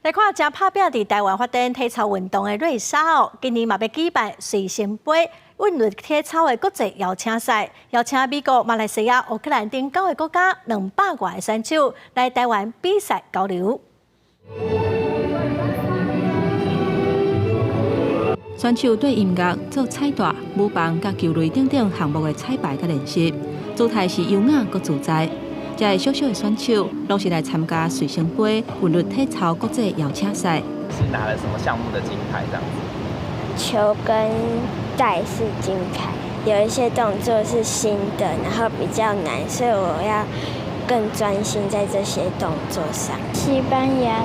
來看誠拍拚佇臺灣發展體操運動的瑞莎哦，今年嘛欲舉辦瑞星杯韻律體操的國際邀請賽，邀請美國、馬來西亞、烏克蘭等九個國家200外個選手來臺灣比賽交流。選手對音樂做彩帶、舞棒佮球類等等項目的彩排佮練習，姿態是優雅閣自在。這个小小的選手，攏是來參加瑞星杯韻律體操國際邀請賽。是拿了什麼項目的金牌？這樣子？球跟帶是金牌，有一些動作是新的，然後比較難，所以我要更專心在這些動作上。西班牙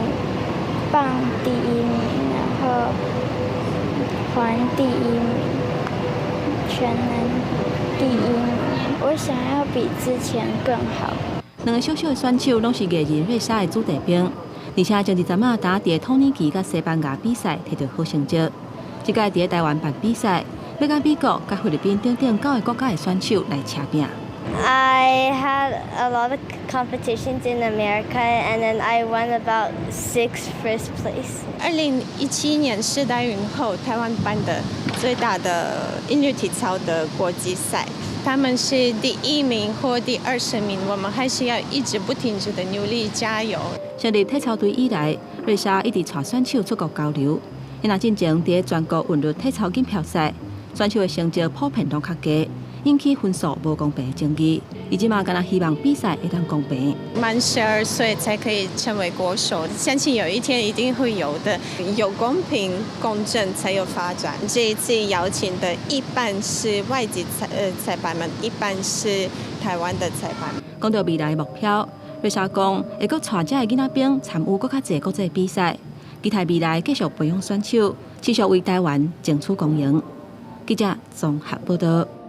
棒第一名，然後環第一名，全能第一名。我想要比之前更好。兩个小小的選手攏是藝人瑞莎的子弟兵，而且前一陣仔打佇土耳其佮西班牙比賽，摕著好成績。這屆佇臺灣辦比賽，欲佮美國、佮菲律賓等等九个國家的選手來車拚。 I had a lot of competitions in America, and then I won about six first place. 2017年世大運後，臺灣辦的最大的韻律體操的國際賽。他們是第一名或第20名，我們還是要一直不停止的努力加油。成立體操隊以來，瑞莎一直帶選手出國交流。伊若進前佇全國韻律體操錦標賽，選手的成績普遍攏較低，引起分數無公平的爭議。伊這馬敢若希望比賽會當公平。滿12歲才可以成為國手，相信有一天一定會有的。有公平公正才有發展。這一次邀請的一半是外籍裁判們，一半是台灣的裁判。講到未來目標，瑞莎講會閣帶這个囡仔兵參與閣較濟國際比賽，期待未來繼續培養選手，持續為臺灣爭取光榮。記者綜合報道。